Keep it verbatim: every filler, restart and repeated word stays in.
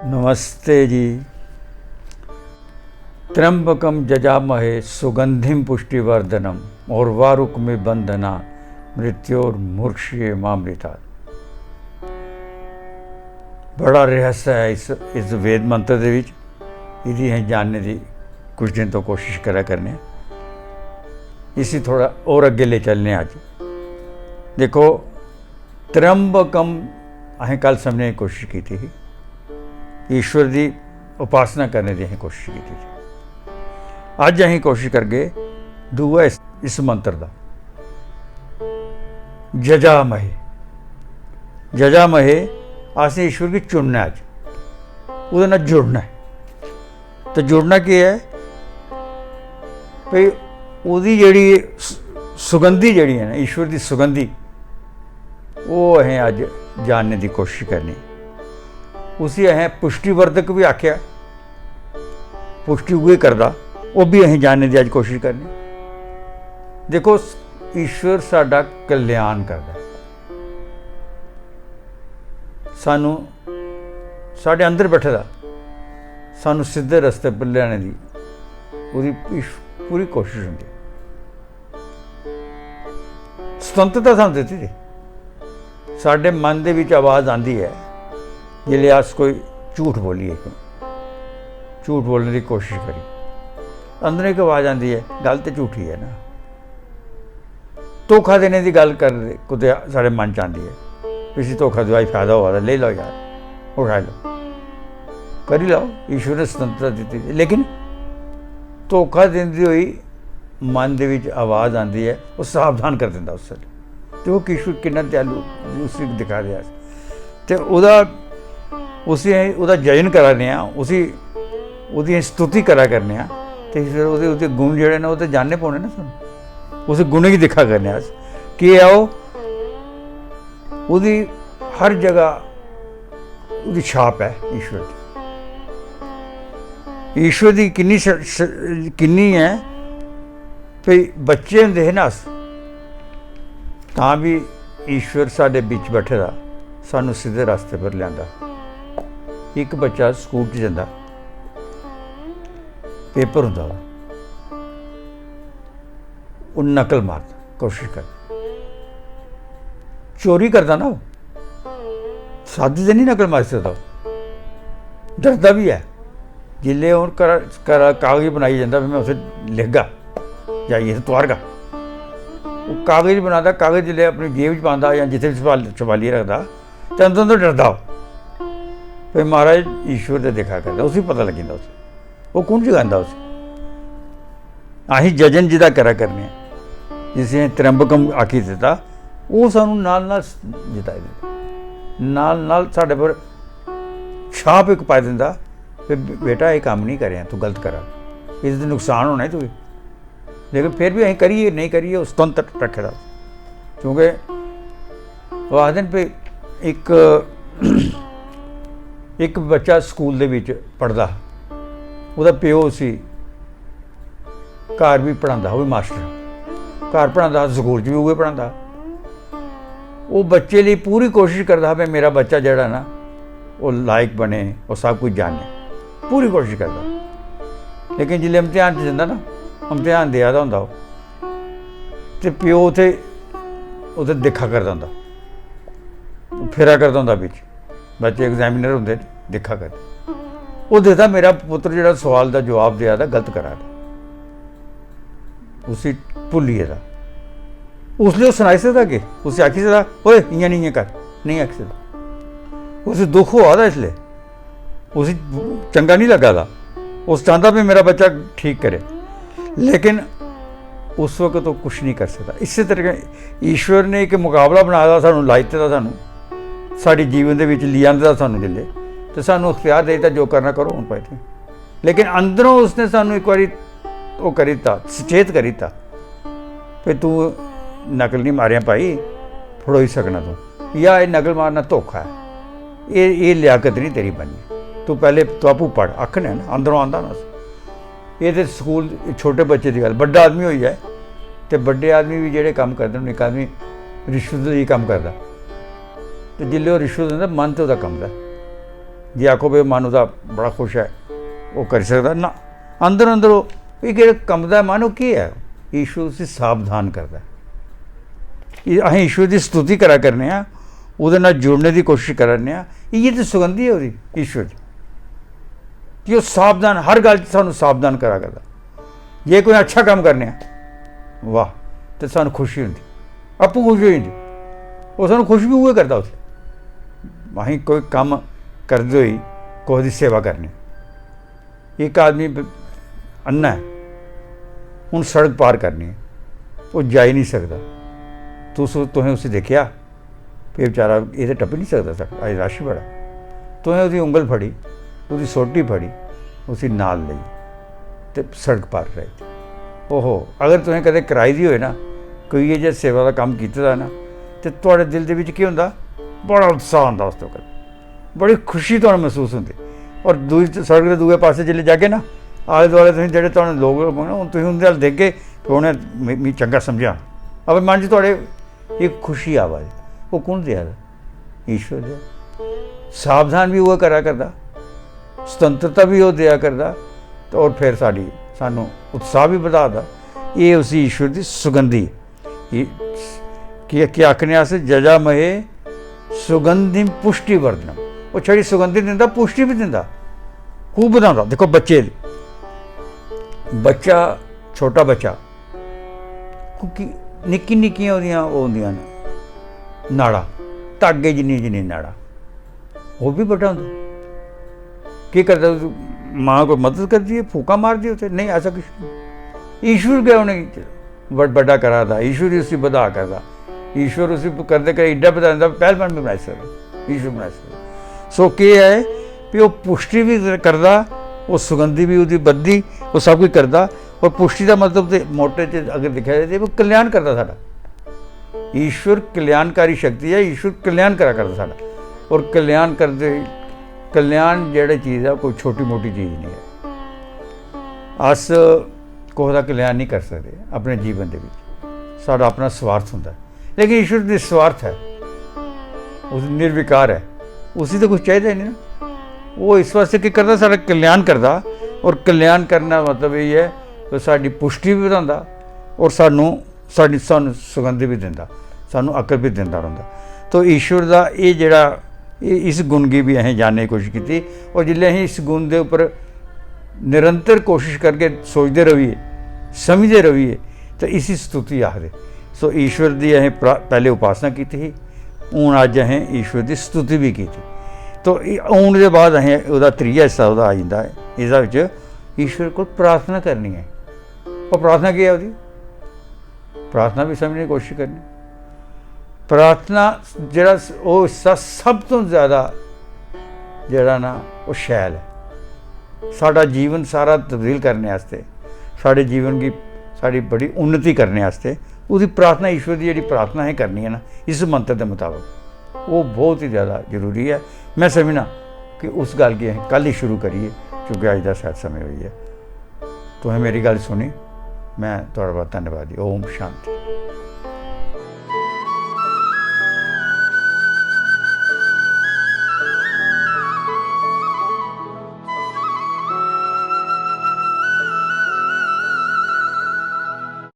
नमस्ते जी। त्र्यंबकम जजामहे सुगंधिम पुष्टिवर्धनम और वारुकमे बंधना मृत्योर्मुक्षये मामृता। बड़ा रहस्य है इस इस वेद मंत्र दे विच। इदी असें जानने दी कुछ दिन तो कोशिश करा करने आं। इसी थोड़ा और अग्गे ले चलने आं अज्ज। देखो, त्र्यंबकम असें कल समझने दी कोशिश की थी, ईश्वर दी उपासना करने दी असें कोशिश की थी। अज्ज असें कोशिश करगे दूआ इस, इस मंत्र दा, जजामहे। जजामहे, असें ईश्वर गी चुनना ऐ अज्ज, ओह्दे नाल जुड़ना ऐ। ते जुड़ना केह् ऐ? भई ओह्दी जेह्ड़ी सु-, सुगंधी जेह्ड़ी ऐ ना, ईश्वर दी सुगंधी, ओह् असें अज्ज जानने दी कोशिश करनी। उसी असें पुष्टिवर्धक बी आखेआ, पुष्टि उ'ऐ करदा, ओह् बी असें जानने दी अज्ज कोशिश करनी। देखो, ईश्वर साढ़ा कल्याण करदा, सानू, साढ़े अंदर बैठे दा, सानू सिद्धे रस्ते पर लेआने दी ओह्दी इश-, पूरी कोशिश होंदी। स्वतंत्रता सानू दित्ती दी। साढ़े मन दे विच आवाज आंदी ऐ, जिसलै अस कोई झूठ बोलिए, झूठ बोलने दी कोशिश करी, अंदर इक आवाज आंदी ऐ, गल्ल ते झूठी ऐ ना। धोखा देने दी गल्ल करदे कुतै साढ़े मन च आंदी ऐ, इसी धोखा दुआई फायदा होआ दा, लेई लैओ यार, उठाई लैओ, करी लैओ, ईश्वर ने स्वतंत्रता दित्ती दी। लेकिन धोखा दिंदे होई मन दे विच आवाज आंदी ऐ, ओह् सावधान कर दिंदा उस बेल्लै। ते ओह् ईश्वर किन्ना दयालु, उसी दिखा दे अस। ते ओह्दा, उसी असें ओह्दा जजन करा ने आं, उसी, ओह्दी असें स्तुति करा करने आं, ते फिर ओह्दे, ओह्दे गुण जेह्ड़े न, ओह् ते जानने पौने ना सानूं। उस गुणें गी दिक्खा करने आं अस, केह् ऐ ओह्? ओह्दी हर जगह ओह्दी छाप ऐ ईश्वर दी। ईश्वर दी किन्नी श-, श-, किन्नी ऐ, भई बच्चे होंदे हे ना अस, तां बी ईश्वर साढ़े बिच बैठे दा, सानू सिद्धे रस्ते पर लेआंदा। इक बच्चा स्कूल च जंदा, पेपर होंदा ओह्दा, ओह् नकल मारदा, कोशिश करदा, चोरी करदा ना ओह्, सादी ते निं नकल मारी सकदा ओह्, डरदा बी ऐ। जिसलै ओह् घरा, घरा कागज बनाई जंदा, "में उत्थै लिखगा, जाइयै इत्थै तुआरगा।" ओह् कागज बनांदा, कागज जिसलै अपनी जेब च पांदा जां जित्थै बी छपाल-, छपालियै रखदा, ते अंदर अंदर डरदा ओह्, "भई महाराज ईश्वर ते दिक्खा करदा।" उसी पता लग्गी जंदा उसी, ओह् कु'न जगांदा उसी? असीं जजन जिदा करा करने आं, जिसी असें त्र्यंबकम आखी दित्ता, ओह् सानूं नाल नाल जताई दिंदा, नाल नाल साढ़े पर छाप इक पाई दिंदा, "बे-, बेटा, एह् कम्म निं करेआं, तूं गलत करा, एह्दे ते नुकसान होना ऐ तुगी।" लेकिन फिर बी असीं करियै, नेईं करियै, ओह् स्वतंत्र रक्खे दा। क्योंकि ओह् आखदे न भई इक, इक बच्चा स्कूल दे बिच पढ़दा हा, ओह्दा प्यो उसी घर बी पढ़ांदा हा, ओह् बी मास्टर हा। घर पढ़ांदा हा, स्कूल च बी उ'ऐ पढ़ांदा हा। ओह् बच्चे लेई पूरी कोशश करदा हा भई मेरा बच्चा जेह्ड़ा ना, ओह् लायक बने, ओह् सब कुछ जाने, पूरी कोशश करदा। लेकिन जिसलै इम्तिहान च जंदा ना, इम्तिहान देआ दा होंदा ओह्, ते प्यो उत्थै, उत्थै दिक्खा करदा होंदा, फिरा करदा होंदा बिच। बच्चे एग्जामिनर होंदे, दिक्खा करदे। ओह् दिखदा, "मेरा पुत्तर जेह्ड़ा सोआल दा जवाब देआ दा, गलत करा दा।" उसी भुल्ली गेदा। उसलै ओह् सनाई सकदा केह्? उसी आखी सकदा, "ओए, इ'यां निं, इ'यां कर।" नेईं आखी सकदा। उसी दुख होआ दा इसलै, उसी चंगा निं लग्गा दा, उस चांह्दा भी मेरा बच्चा ठीक करे, लेकिन उस वक्त ओह् कुछ निं करी सकदा। इस्सै तरीके ईश्वर ने इक मुकाबला बनाए दा, सानूं लाई दित्ते दा, सानूं साढ़े जीवन दे बिच लेई आंदे दा सानूं जिसलै, ते सानूं अख्तियार देई दित्ता, "जो करना करो हून भाई तुसें।" लेकिन अंदरों उसने सानूं इक बारी ओह् करी दित्ता, सचेत करी दित्ता, "भाई तूं नकल निं मारेआं भाई, फड़ोई सकना तूं, या एह् नकल मारना धोखा ऐ, एह्, एह् लियाकत निं तेरी बननी, तूं पैह्ले, तूं आपूं पढ़।" आखने आं ना, अंदरों आंदा ना। एह् ते स्कूल, छोटे बच्चे दी गल्ल, बड्डा आदमी होई जाए ते बड्डे आदमी बी जेह्ड़े कम्म करदे न, इक आदमी रिश्वत लेइयै कम्म करदा, ते जिसलै ओह् रिश्वत दिंदा, मन ते ओह्दा कंबदा ऐ। जे आखो भाई मन ओह्दा बड़ा खुश ऐ, ओह् करी सकदा ना। अंदर अंदर ओह्, एह् जेह्ड़ा कंबदा मन, ओह् केह् ऐ? ईश्वर उसी सावधान करदा ऐ। एह् असें ईश्वर दी स्तुति करा करने आं, ओह्दे नाल जुड़ने दी कोशश करा करने आं। इ'यै ते सुगंधी ऐ ओह्दी, ईश्वर दी, कि ओह् सावधान, हर गल्ल च सानूं सावधान करा करदा। जे कोई अच्छा कम्म करने आं, वाह, ते सानूं खुशी होंदी, आपूं खुशी होई जंदी। ओह् सानूं खुश बी उ'ऐ करदा उत्थै। असें कोई कम्म करदे होई कुसै दी सेवा करनी, इक आदमी ब-, अन्ना ऐ, हून सड़क पार करनी ऐ, ओह् जाई निं सकदा। तुस, तुसें उसी दिक्खेआ? एह् बेचारा, एह् ते टप्पी निं सकदा सड़क, अज्ज रश बड़ा। तुसें ओह्दी उंगल फड़ी, ओह्दी सोटी फड़ी, उसी नाल लेई ते सड़क पार कराई। ओहो, अगर तुसें कदें कराई दी होए ना, कोई एह् जेहा सेवा दा कम्म कीते दा ना, ते थुआढ़े दिल दे बिच केह् होंदा? बड़ा उत्साह होंदा उस वक्त, बड़ी खुशी तुहानू मसूस होंदी। और दूई सड़क दे दूए पासै जिसलै जागे ना, आले दुआले तुसें जेह्ड़े तुहानू लोक लब्भङन, हून तुसीं उं'दे अल दिखगे, ते उ'नें मी, मी चंगा समझेआ। अबे मन च थुआढ़े इक खुशी आवा दी, ओह् कु'न देआ दा? ईश्वर देआ। सावधान बी उ'ऐ करा करदा, स्वतंत्रता बी ओह् देआ करदा, ते और फिर साढ़ी, सानू उत्साह बी बधा दा। एह् उसी ईश्वर दी सुगंधी। एह् केह्, केह् आखने अस? "जजामहे सुगंधिम पुष्टिवर्धनम।" ओह् छड़ी सुगंधी दिंदा, पुष्टि बी दिंदा, खूब बधांदा। दिक्खो बच्चे दी, बच्चा, छोटा बच्चा, क्योंकि निक्की निक्कियां ओह्दियां ओह् होंदियां न नाड़ां, धागे जिन्नी जिन्नी नाड़ां, ओह् बी बड्डा होंदा। केह् करदा? मां कोई मदद करदी ऐ, फूकां मारदी उत्थै? नेईं, ऐसा कुछ नहीं। ईश्वर गै उ'नेंगी बड-, बड्डा करा दा, ईश्वर ही उसी बधा करदा। ईश्वर उसी करदे करदे एड्डा बधा दिंदा, पैह्लवान बी बनाई सकदा, ईश्वर बनाई सकदा। सो केह् ऐ, भी ओह् पुश्टी बी करदा, ओह् सुगंधी बी ओह्दी बधदी, ओह् सब कुछ करदा। और पुश्टी दा मतलब ते मोटे च अगर दिक्खेआ जाए ते ओह् कल्याण करदा साढ़ा। ईश्वर कल्याणकारी शक्ति ऐ, ईश्वर कल्याण करा करदा साढ़ा। और कल्याण करदे, कल्याण जेह्ड़ी चीज ऐ, कोई छोटी मोटी चीज नहीं ऐ। अस कुसै दा कल्याण नहीं करी सकदे अपने जीवन दे बिच, साढ़ा अपना स्वार्थ होंदा ऐ। लेकिन ईश्वर निस्वार्थ ऐ, उस निर्विकार ऐ, उसी तो कुछ चाहिदा ही नहीं ना। वो इस वास्ते केह् करदा, साढ़ा कल्याण करदा। और कल्याण करना मतलब एह् ऐ कि साढ़ी पुश्टी बी बधांदा और सानू, साढ़ी, सानू सुगंध बी दिंदा, सानू अकल बी दिंदा रौंह्दा। तो ईश्वर दा एह् जेह्ड़ा, एह्, इस गुण गी बी असें जानने दी कोशिश कीती। और जिसलै असें इस गुण दे उप्पर निरंतर कोशिश करगे, सोचदे रहिए, समझदे रहिए, ते इसी स्तुति आखदे। सो ईश्वर दी असें प्रा-, पैह्ले उपासना कीती ही, हून अज्ज असें ईश्वर दी स्तुति बी कीती। तो एह् हून दे बाद असें ओह्दा त्रीया हिस्सा ओह्दा आई जंदा ऐ। इसदा बिच ईश्वर कोल प्रार्थना करनी ऐ। और प्रार्थना केह् ऐ ओह्दी? प्रार्थना बी समझने दी कोशिश करनी। प्रार्थना जेह्ड़ा स-, ओह् हिस्सा सब तो ज्यादा जेह्ड़ा ना, ओह् शैल ऐ। साढ़ा जीवन सारा तब्दील करने आस्तै, साढ़े जीवन गी, साढ़ी बड़ी उन्नति करने आस्तै ओह्दी प्रार्थना, ईश्वर दी जेह्ड़ी प्रार्थना असें करनी ऐ ना, इस मंत्र दे मताबक, ओह् बहुत ही ज्यादा जरूरी ऐ। मैं समझना कि उस गल्ल गी असें कल ही शुरू करिए, क्योंकि अज्ज दा शायद समें होई गेआ। तुसें मेरी गल्ल सुनी, मैं थुआढ़ा बड़ा धन्नवादी। ओम शांति।